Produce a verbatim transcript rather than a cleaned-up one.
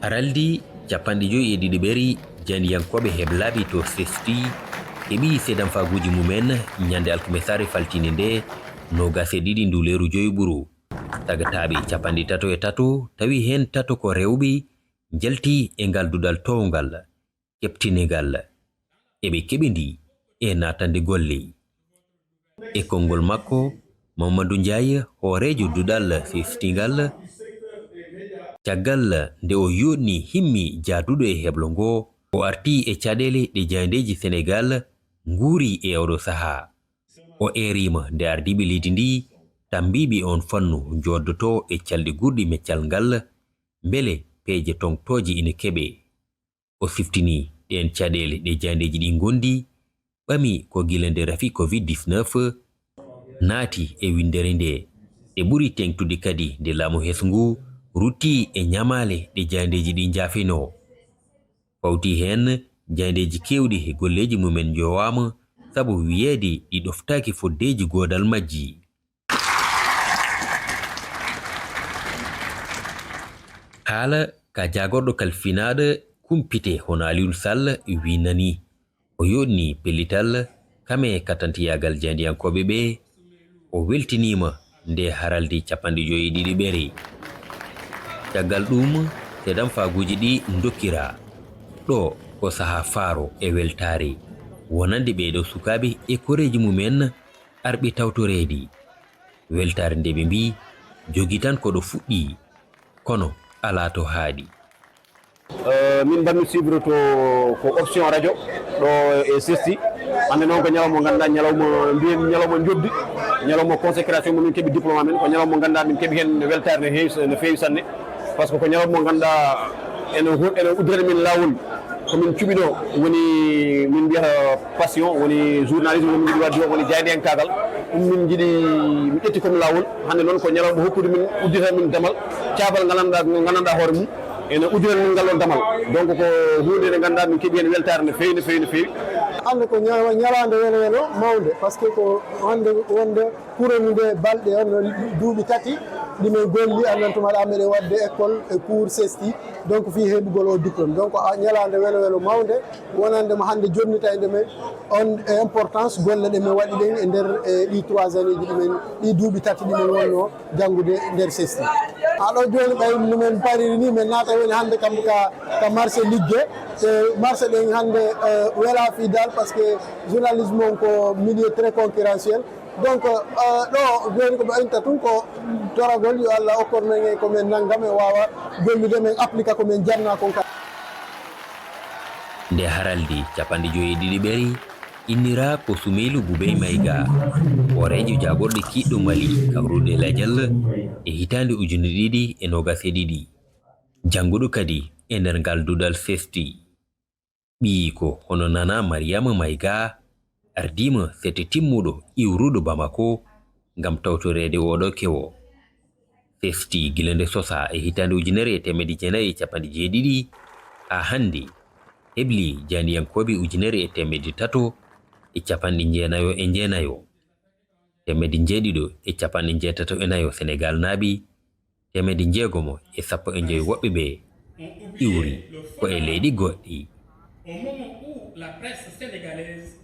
Haraldi capanɗe joyi e ɗiɗi ɓeri, jaayndiyankooɓe heblaaɓe to Sesti keɓi seedanfaaguuji mumen ñande alkamisaare faltiinde nde, noogas e ɗiɗi ndu lewru joyi ɓuru. Tagataaɓe capanɗe tato e tato, tawi heen tato ko rewɓe, njalti e ngal duɗal toowngal, keɓtingal. Eɓe keɓidi e naatande golle. E konngol makko, Mamadou Ndiaye, hooreejo duɗal Sesti ngal, caggal nde o yooɗni himmi jaaduɗo e heblo ngo, o arti e caɗeele ɗe jaayndeeji Senegaal nguuri e oɗo sahaa. O eeriima nde ardiiɓe leydi ndi tammbiiɓe on fannu njooddotoo e calɗi guurɗi meccal ngal, mbele peeje toŋtooje ina keɓee. O siftini ɗeen caɗeele ɗe jaayndeeji ɗi ngondi, ɓami ko gila nde rafi covid dix-neuf naati e winndere nde. Ɗe ɓuri teeŋtude kadi nde laamu heso ngu rutti e ñamaale ɗe jaayndeeji ɗi njaafino. Fawti heen, jaayndeeji keewɗi e golleeji mumen njowaama sabu wiyeede ɗi ɗoftaaki foddeeji goodal majji. Haala ka jaagorɗo kalfinaaɗo kumpite hono Alioune Sall winndani. O yooɗni pellital kam e katantiyaagal jaayndiyankooɓe ɓe. O weltiniima nde haraldi capanɗe joyi e ɗiɗi ɓeri. Caggal ɗum, seedanfaaguuji ɗi ndokkira. Ɗo ko sahaa faaro e weltaare wonande ɓee ɗoo sukaaɓe e koreeji mumen arɓe tawtoreede. Weltaare nde ɓe mbii jogii tan ko ɗo fuɗɗii, kono alaa to haaɗi. Euh, min mbanmi suivre to ko option radio ɗo e Sesti. Hannde noon ko ñalawma mo ngannduɗaa, ñalawma mbiyen ñalawma njoɓdi, ñalawma consécration mo min keɓi diplôme amen, ko ñalawma mo ngannduɗaa min keɓi heen weltaare no heewi, no feewi sanne. Par ce que ko ñalawma mo ngannduɗaa ene hu- ene udditani min laawol ko min cuɓinoo, woni min mbiyata passion, woni journalisme, woni min njiɗi waɗde o, woni jaayndiyankaagal. Ɗum min njiɗi, mi ƴetti comme laawol. Hannde noon ko ñalawma hokkude min, uddita min damal, caabal ngal ngannduɗaa, ngal ngannduɗaa hoore mum ene uddita min ngal ɗon damal. Donc ko huunde nde ngannduɗaa min keɓi heen weltaare no feewi, no feewi, no feewi. Hannde ko ñala- ñalaande welo welo mawnde, par ce que ko hannde wonde kurani nde balɗe, on duuɓi tati ɗi min golli, annan tuma ɗa meɗen waɗde école e cours Sesti. Donc fii heɓugol o diplôme, donc a ñalaande welo welo mawnde wonande mo hannde jonnita e nde men on importance golle ɗe min waɗi ɗen e nder e ɗi trois années ji ɗi men, ɗi duuɓi tati ɗi men wonno janngude nder Sesti. Haa ɗo jooni ɓay no men pariri ni, men naata woni hannde kam ka, ka marché Ligge. E marché ɗen hannde, eh, wela fii dal, par ce que journalisme on ko milieu très concurrentiel. Donc, eh, ɗo jooni ko ɓe inta tun ko toragol yo Allah okkor men e ko men nanngam e waawa gollude, men applika ko men janna kon ka. Nde haraldi capanɗe joyi e ɗiɗi ɓeri, innira ko Sumeylu Bubey Mayga, hooreejo jaagorɗe kiiɗɗo Mali kawruɗe lajal e hitaande ujunere ɗiɗi e noogas e ɗiɗi. Jannguɗo kadi e nder ngal duɗal Sesti. Ɓiyiiko hono Nana Mariama Mayga ardiima sete timmuɗo iwruɗo Bamako ngam tawtoreede oɗo kewo. Sesti gila nde sosaa e hitaande ujunere e teemedde jeenayi e capanɗe jeeɗiɗi haa hannde, hebli jaayndiyankooɓe ujunere e teemedde tato e capanɗe jeenayo e jeenayo, teemedde jeeɗiɗo e capanɗe jeetato e nayo Senegaalnaaɓe, teemedde jeegomo e sappo e joy woɓɓe ɓe iwri ko e leyɗe goɗɗe. Au moment où la presse sénégalaise